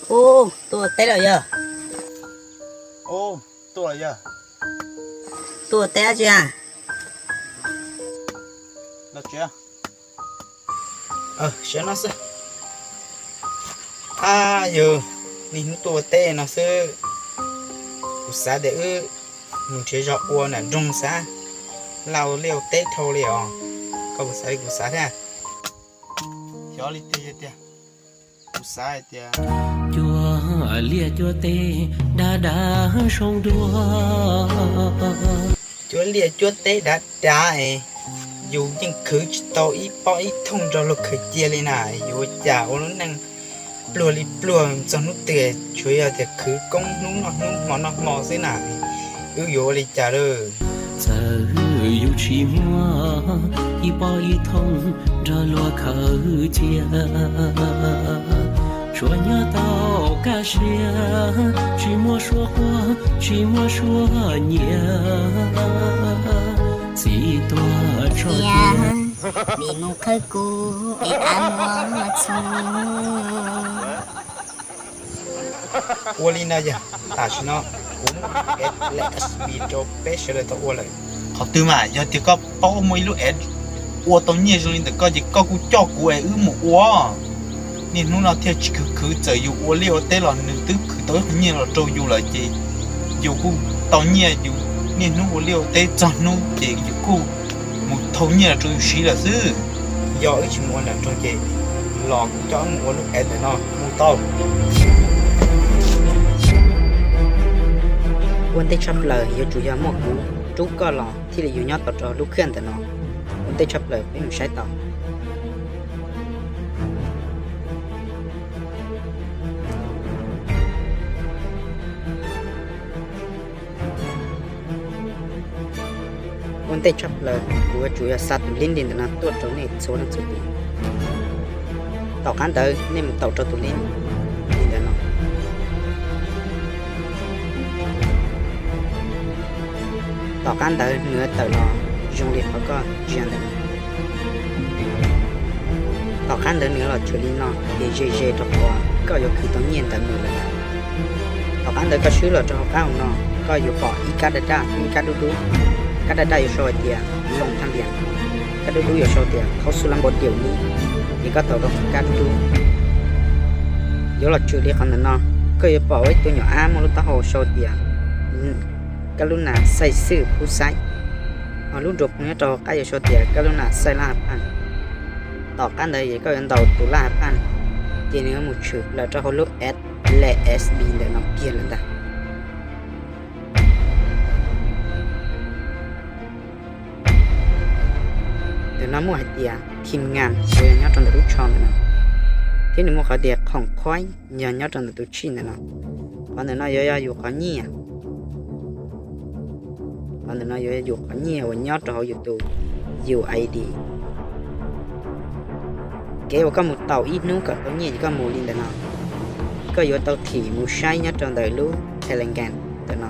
Ub, tuaj ua teb los yog? Ub, tuaj los yog? Tuaj ua teb dab tsi a? Los tsev. Saib no xwb. Ab, yog niaj hnub tuaj ua teb no xwb, kuv xav tias wb mus nrhiav zog ua nram nroog xav, laj ua liaj ua teb dhau li os. Koj puas xav li kuv xav thiab? Xyov li tiag tiag, kuv xav hais tias cuab liaj cuab teb dav dav zoo dua. Cuab liaj cuab teb dav dav es yus yeej khwv tsis tau ib pob ib thooj nrog luag khwv cia li na. Yuav ua cas ua lub neej pluag li pluag txog hnub twg, tsuas yog tias khwv koob hnub noj hnub hmo noj hmo xwb na. Wb yuav ua li cas lawm? Txawm yus tsis muaj ib pob ib thooj nrog luag khwv cia, tsuas nyob tau kaj siab, tsis muaj suab quaj, tsis muaj suab nyiav. Txiv tuag tso cia, vim mus khawb kuv es av muaj txhua. Ua li no yog tam sim no kuv muab lub S B rau peb sawv daws tau ua lawm. Qhov twg mas yog tias koj paub muaj ib lub S ua tau nyiaj zoo li ntawm koj ces koj kuj coj kuv es wb mus ua. Niaj hnub no thiaj tsis khwv khwv, txawm yus ua liaj ua teb los nws twb khwv tau ib qho nyiaj los rau yus lawm ces yus kuj tau nyiaj, yus niaj hnub ua liaj ua teb txog hnub ces yus kuj mus thau nyiaj los rau yus siv lawm xwb. Yog wb tsis mus ua nram nroog ces los kuv coj wb mus ua lub S ntawm no mus tau. Ua ntej tshaj plaws yuav tsum yog muaj kuv rub koj los thiaj li yuav nyob tau rau lub khaj ntawm no. Ua ntej tshaj plaws peb mus saib tau. Ua ntej tshaj plaws kuv yuav tsum yog xa tus link li ntawm no tuaj rau nej txhua leej txhua tus. Tom qab ntawd nej mus taum rau tus link li ntawm no. Tom qab ntawd nws yuav tawm los zoo li qhov koj ntsia ntawm no. Tom qab ntawd nws yuav los tshwm li no ces ze ze rau qhov koj yuav khwv tau nyiaj ntawm nws lawm. Tom qab ntawd koj swb los rau hauv qab hauv no, koj yuav pom ib kab daj daj, ib kab dub dub. Kab daj daj yuav sau hais tias loo thaj npias, kab dub dub yuav sau tias thauj xub lab npau diaum li. Ces koj taum rau kab dub dub, yuav los tshwm li qhov ntawm no, koj yuav pom ua ib tug nyuam ab muaj lub taub hau sau tias kab lub nas xaij xwj phub xaib. Ho lub nruas phoov nyob rau hauv qab yuav sau tias kab lub nas xaij laj ha phaj. Tom qab ntawd ces koj yuav ntaus tus laj ha phaj, ces nws yuav mus tshwm plaws rau hauv lub S, lej S B ntawm no kiag lawm ntag. Ntawm no muaj hais tias thim ngas uas yog nyob rau ntawm lub tsho ntawm no, thiab nws muaj qhov tias khoom khoib yog nyob rau ntawm tus tshij ntawm no. Qhov ntawm no yuav yog yus qhov nyiaj, qhov ntawm no yuav yog yus qhov nyiaj uas nyob rau hauv yus tus U I D. Kev uas koj mus taum ib hnub kom tau nyiaj ces koj mus li ntawm no. Koj yuav tau thim mus saib nyob rau ntawm lub Telegram ntawm no.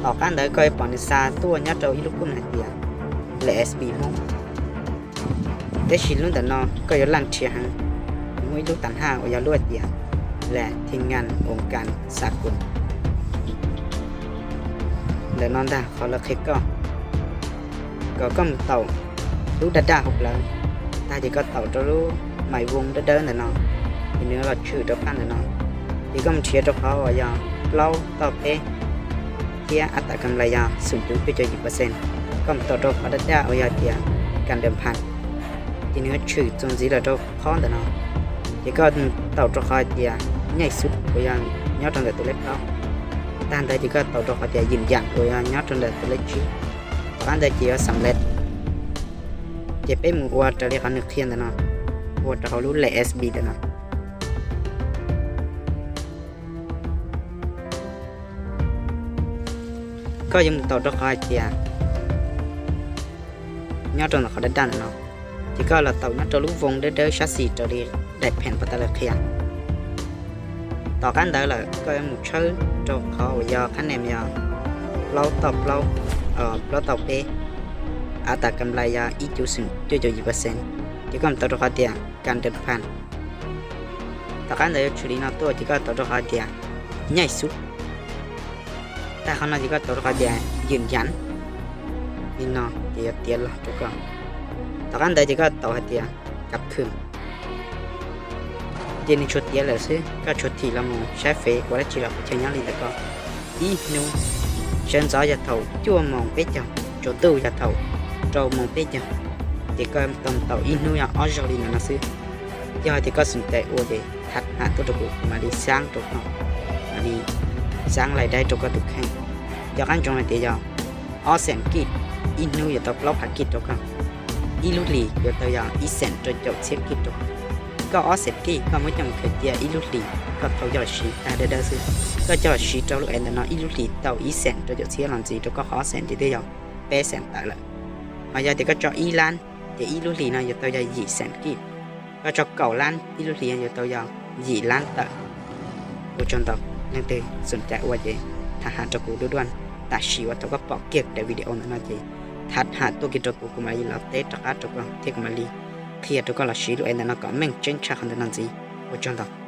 Tom qab ntawd koj yuav pom nws xa tuaj nyob rau ib lub kub hais tias lej S B Hmoob. Tab sis lub ntawm no koj yuav laj nrhiav heev, muaj ib lub tas haj uas yog lub hais tias lej thim ngas ua kas xa kus. Ntawm no ntag qhov lawv qhia koj kom koj mus taum lub daj daj hauv plawv, tag ces koj taum rau lub mais voos dawb dawb ntawm no, ces nws los tshwm rau phaj ntawm no. Ces koj mus nrhiav rau qhov uas yog plaub toj peb thiab av tas kam lais yog xum cuv cuaj caum yim percent. Koj mus taum rau qhov daj daj uas yog tias kas dawm phaj, ces nws yuav tshwm txuas ntxiv los rau qhov ntawm no. Ces koj taum rau qhov hais tias nyaij xub uas yog nyob rau ntawm tus lej plaub. Tag ntawd ces koj taum rau qhov tias yim yam uas yog nyob rau ntawm tus lej tsib. Tom qab ntawd ces yuav xam lej. Ces peb mus ua raws li qhov nws qhia ntawm no, ua rau hauv lub lej S B ntawm no. Koj yuav mus taum rau qhov hais tias nyob rau ntawm qhov daj daj ntawm no, ces koj los taum nyob rau lub voos dawb dawb sab xis raws li daim pheem pas tas lawv qhia. Tom qab ntawd lawm koj yuav mus tshawb rau qhov uas yog qhab nees yog plaub toj plaub, plaub toj peb, av tas kam lais yog ib cuv xum cuaj caum yim percent. ces koj mus tau rau qhov tias kan dej phan. Tom qab ntawd yuav tshwm li no tuaj ces koj tau rau qhov tias nyaij xub. Tag qhov no ces koj tau rau qhov tias ywm yav li no ces yuav tiav los rau koj. Tom qab ntawd ces koj tau hais tias kav khwm. Ces nws tshuav tiav lawm xwb, koj tshuav thim los mus saib fev ua dab tsi los kuv chaw nyob li ntawm koj ib hnub. Sawv ntxov yog thaum cuaj moos peb caug, tsaus ntuj yog thaum rau moos peb caug, ces koj tau tau ib hnub yog ob zaug li ntawm no xwb. Yog hais tias koj xum cai ua ces tham ham tuaj rau kuv, kuv mam li xaab rau koj, mam li xaab laij daib rau koj tus kheej. Nco qab ntsoov hais tias yog ob xees kij, ib hnub yuav tau plaub phav kij rau koj. Ib lub hlis yuav tau yog ib xees rau caum txhiab kij rau koj. Koj ob xees kij koj muab coj mus khaws cia ib lub hlis, koj tau coj los siv tag dawb dawb xwb. Koj coj los siv rau lub ev ntawm no ib lub hlis tau ib xees rau caum txhiab los ntxiv rau koj qhov ob xees ces twb yog peb xees tawm lawm. Ho yog tias koj tso ib lab, ces ib lub hlis no yuav tau yog yim xees kij. Koj tso kaum lab, ib lub hlis yuav tau yog yim lab tawm. Ua tsaug ntau, leej twg xum cai ua ces tham ham rau kuv dua duaj. Tam sim uas thaum koj pom kiag daim video ntawm no ces tham ham tuaj kiag rau kuv, kuv mam li los teb rov qab rau koj thiab kuv mam li qhia rau koj los siv lub ev ntawm no kom meej tseeb tshaj qhov ntawm no ntxiv. Ua tsaug ntau.